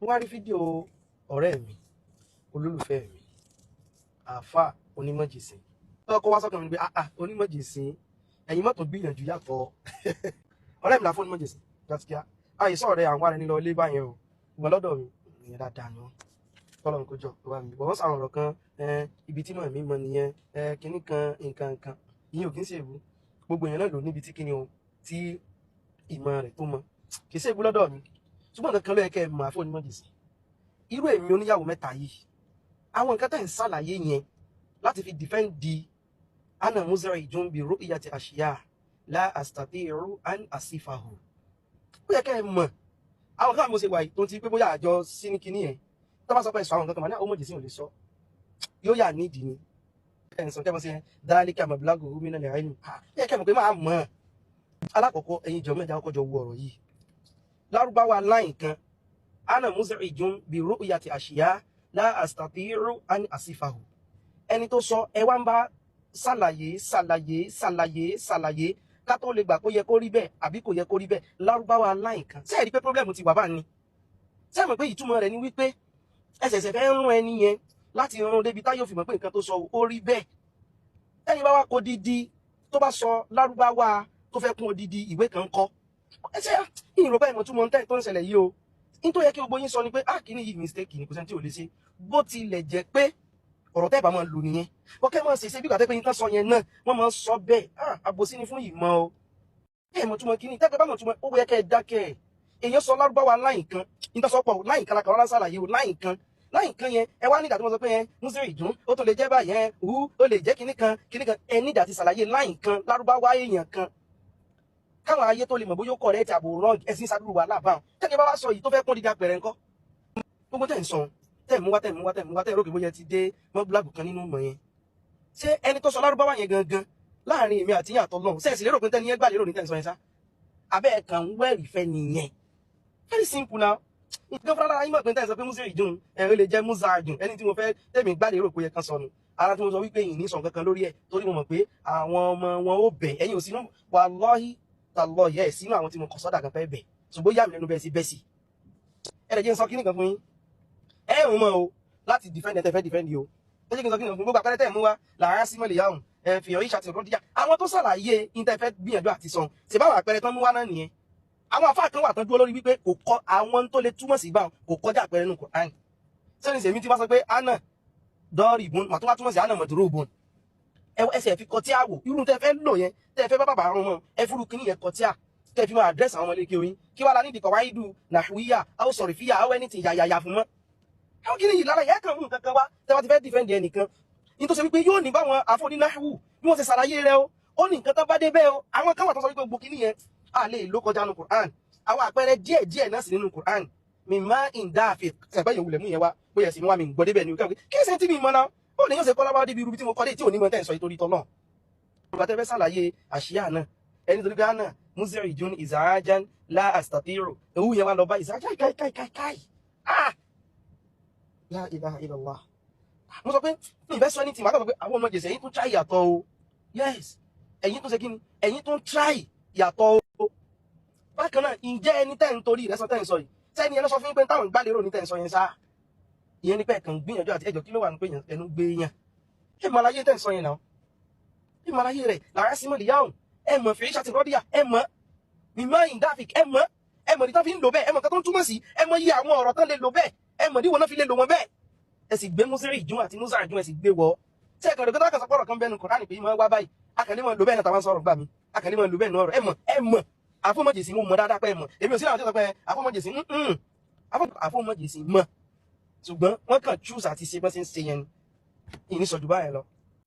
Mo wá rí fídíò ọ̀rẹ́ mi, olólùfẹ́ mi, àáfà onímọ̀jìsìn. Ọkọ̀ wá sọ́kàn mi pé ah, onímọ̀jìsìn, ẹ̀yin mọ́tò gbìyànjú yàtọ̀. Ọ̀rẹ́ mi là fún onímọ̀jìsìn, gaskiya. Àìsàn ọ̀rẹ́ àwọn arẹni lọ ilé báyẹn o. Ìgbọ́n lọ́dọ̀ mi, ìyẹn dáadáa ni wọ́n. Tọ́lọ́run kó jọ tó bá mi. Bọ̀ wọ́n sàwọn ọ̀rọ̀ kan, ibi tí mọ̀ mi mọ nìyẹn, kinní kan, nǹkan kan. Ìyẹn ò kí ń ṣe èbú. Gbogbo èèyàn náà ló níbi tí kíni o, tí ìmọ̀ rẹ̀ tó mọ. Kì í ṣe èbú lọ́dọ̀ mi. Ṣùgbọ́n nǹkan kan ló yẹ kẹ́ ẹ mọ̀ àfọ́ onímọ̀jìsìn. Irú èmi oníyàwó mẹ́ta yìí, àwọn nǹkan tẹ̀ ń ṣàlàyé yẹn láti fi defend di ana muz'ijun bi ru'yati ashiya la astati'u an asifahu. Ó yẹ kẹ́ ẹ mọ̀ àwọn kan mo ṣe wà yìí tó ti pé bóyá àjọ sí ní kinní yẹn tó bá sọ pé sọ àwọn nǹkan kan mà ní àwọn ọmọdé sí ò lè sọ yóò yà nídìí ni ẹ̀ ń sọ kẹ́ mọ̀ sí ẹ dhalika mablaghuhu minal ilm. Ó yẹ kẹ́ ẹ mọ̀ pé máa mọ̀. Alákọ̀ọ́kọ́, ẹ̀yin jọ mẹ́ta kọjọ wo ọ̀rọ̀ yìí lárúbáwá láì kan ana muz'ijun bi ru'yati ashiya la astati'u an asifahu. Ẹni tó sọ ẹ wá ń bá ṣàlàyé ṣàlàyé ṣàlàyé ṣàlàyé ká tó lè gbà kó yẹ kó rí bẹ́ẹ̀ àbí kò yẹ kó rí bẹ́ẹ̀. Lárúbáwá láì kan ṣé ẹ rí pé problem ti wà bá ní? Ṣé ẹ mọ̀ pé ìtumọ̀ rẹ̀ ni wípé ẹsẹ̀ṣẹ̀ fẹ́ rún ẹni yẹn láti rún débi táyọ̀ fi mọ̀ pé nǹkan tó sọ ó rí bẹ́ẹ̀. Ẹni bá wá kó dídí tó bá sọ lárúbáwá tó fẹ́ kún odidi ìwé kan kọ́ ẹ ṣe ìrọ̀bá ìmọ̀ túmọ̀ tẹ́ tó ń ṣẹlẹ̀ yìí o. Ní tó yẹ kí gbogbo yín sọ ni pé ah, kìíní yìí mistake ni, kò sẹ́ni tí ò lè ṣe, bó tilẹ̀ jẹ́ pé ọ̀rọ̀ tẹ́ bá máa lò nìyẹn. Bọ́kẹ́ máa ṣèṣe bí gbàtẹ́ pé nǹkan sọ yẹn náà wọ́n máa ń sọ bẹ́ẹ̀. Ah, àbòsí ni fún ìmọ̀ o. Ẹ mọ̀ túmọ̀ kìíní tẹ́pẹ́ bá mọ̀ túmọ̀ ó yẹ kẹ́ ẹ dákẹ́ ẹ̀. Èèyàn sọ lárúbáwá láì kan nítorí sọ pọ̀ láì kan lakọ̀ rárá ṣàlàyé o láì kan láì kan yẹn. Ẹ wá nígbà tí wọ́n sọ pé ẹ músírì ìdún ó tó lè jẹ́ báyẹn hú ó lè jẹ́ kinní kan kinní kan. Ẹ nígbà tí ṣàlàyé láì kan lárúbáwá èèyàn kan káwọn ayé tó lè mọ̀ bóyá ó correct àbò wrong. Ẹ sì ń ṣàdúró wàhálà báwọn tẹ́ni bá wá sọ yìí tó fẹ́ kún dídá pẹ̀rẹ̀ ńkọ́. Gbogbo tẹ̀ ń sọ tẹ̀ mú wá tẹ̀ mú wá tẹ̀ mú wá tẹ̀ rókè bóyá ti dé mọ́ búlágù kan nínú mọ̀ yẹn. Ṣé ẹni tó sọ lárúbáwá yẹn gangan láàrin èmi àti yín àtọlọ́hun ṣe é sì lérò pé tẹ́ni yẹn gbà lérò ní tẹ̀ ń sọ yẹn sá abẹ́ ẹ̀ kàn ń wẹ̀rì fẹ́ nìyẹn? Very simple now. Nǹkan fúnra lára yín mọ̀ pé tẹ́ ẹ sọ pé musa ìdùn ẹ̀ ó lè jẹ́ musa àdùn ẹni tí mo fẹ́ tẹ̀mí gbà lérò pé yẹ kan sọnù ara tí mo sọ wípé yìí ní sọ kankan lórí ẹ̀ torí mo mọ̀ pé àwọn ọmọ wọn ó bẹ̀ ẹ̀yin ò sínú wallahi tallahi ẹ̀ sínú àwọn tí mo kọ̀ sọ́dà kan fẹ́ bẹ̀, ṣùgbọ́n yà mí lẹ́nu bẹ́ẹ̀ sí bẹ́ẹ̀ sí. Ẹ lè jẹ́ n sọ kíní kan fún yín, ẹ ń mọ̀ o láti defend ẹ tẹ́ fẹ́ defend yìí o. Ẹ jẹ́ kí n sọ kíní kan fún gbogbo àpẹẹrẹ tẹ́ ẹ̀ mú wá làárá sí mọ́lẹ̀ yahoo ẹ fi ọ̀yí ṣàtìrọ́ díjà àwọn tó ṣàlàyé ní tẹ́ fẹ́ gbìyànjú àti sọ ṣe báwọn àpẹẹrẹ tán mú wá náà nìyẹn. Àwọn àfáà kan wà tán dúró lórí wípé kò kọ àwọn tó lè túmọ̀ sí báwọn kò kọjá àpẹẹrẹ nù Kùránì. Sẹ́ni sèmi tí wọ́n sọ pé ana dọ́ọ̀rì ìbọn mà tó wá túmọ̀ sí ana mọ̀dúró ìbọn ẹsẹ̀ fi kọtí àwò irú tẹ́ fẹ́ lò yẹn tẹ́ fẹ́ bá bàbá àrùn mọ́ ẹ fúru kíní yẹn kọtí à tẹ́ fi máa address àwọn ọmọ ilé kí oyin kí wàá la nídìí kọ̀ wáyé dù nàhúyà àwọn sọ̀rọ̀ fíyà àwọn anything yàyàyà fún mọ́. Àwọn kíní yìí lára yẹn kàn mú nǹkan kan wá tẹ́ wá ti fẹ́ defend ẹnìkan ní tó ṣe wípé yóò ní báwọn afọ́nínáhù bí wọ́n ṣe ṣàlàyé rẹ o, ó ní nǹkan tó bá dé bẹ́ẹ̀ o. Àwọn kan wà tó sọ wípé gbogbo kíní yẹn a lè ló kọjá nínú Quran. Àwọn àpẹẹrẹ díẹ̀ díẹ̀ náà sì nínú Quran mi máa ń dá àfi ẹgbẹ́ yòówù lẹ̀ mú yẹn wá bóyá sì mú wa mi ń gbọ́ débẹ̀ ni o. Kí ṣe tí mi mọ̀ náà ó ní yóò ṣe kọ́ lábá débi irú tí mo kọ́ dé tí ò ní mọ̀ tẹ́ ń sọ ìtorí tọ́ náà. Ìgbà tẹ́ fẹ́ ṣàlàyé àṣìyá náà ẹni torí pé àná musiri jun ìzàáján la astatiru ewu yẹn wá lọ bá ìzàájá káì káì káì káì ah la ilaha illallah. Mo sọ pé mi ìfẹ́ sọ ní tìmọ̀ àkọ́kọ́ pé àwọn ọmọ jẹ̀sẹ̀ ẹ̀yin tún try yàtọ̀ o. Yes, ẹ̀yin tún ṣe kí ni, ẹ̀yin tún try yàtọ̀ o. Bákan náà, ǹjẹ́ ẹni tẹ́ ń torí ìrẹsọ tẹ́ ń sọ yìí sẹ́ni ẹni sọ fún yín pé táwọn gbálérò ní tẹ́ ń sọ yẹn sá ìyẹn ní pé ẹ̀kan gbìyànjú àti ẹjọ́ kí ló wà ní pé ẹnu gbé yẹn ẹ mọ aláyé tẹ́ ń sọ yẹn náà, ẹ mọ aláyé rẹ̀ làrá sí mọ̀ lìyáhùn ẹ mọ̀ fèé ṣàtìrọ́díà ẹ mọ̀ mímọ́ ìdáfík ẹ mọ̀ ẹ mọ̀ ní tán fi ń lò bẹ́ẹ̀, ẹ mọ̀ nǹkan tó ń túmọ̀ sí, ẹ mọ̀ iye àwọn ọ̀rọ̀ tán lè lò bẹ́ẹ̀, ẹ mọ̀ níwọ̀n náà fi lè lò wọ́n bẹ́ẹ̀. Ẹ sì gbé musiri ìjún àti musa ìjún ẹ sì gbé wọ tí ẹ kàn lóko tó kàn sọ pọ̀rọ̀ kan bẹ́nu Kùránì pé ìmọ̀ wá báyìí akàlẹ́ mọ̀ lò bẹ́ẹ̀ náà tàwọn sọ̀rọ̀ gbà mí akàlẹ́ mọ̀ lò bẹ́ẹ̀ náà ọ̀rọ̀ ẹ mọ̀ ẹ mọ̀ àfọmọ̀jèsì mo mọ̀ dáadáa pé ẹ mọ̀ èmi ò sí àwọn tí wọ́n sọ pé àfọmọ̀jèsì àfọmọ̀jèsì mọ̀ ṣùgbọ́n wọ́n kàn choose àti ṣe bọ́n ṣe ń ṣe yẹn ni ìní sọ̀jù báyẹn lọ.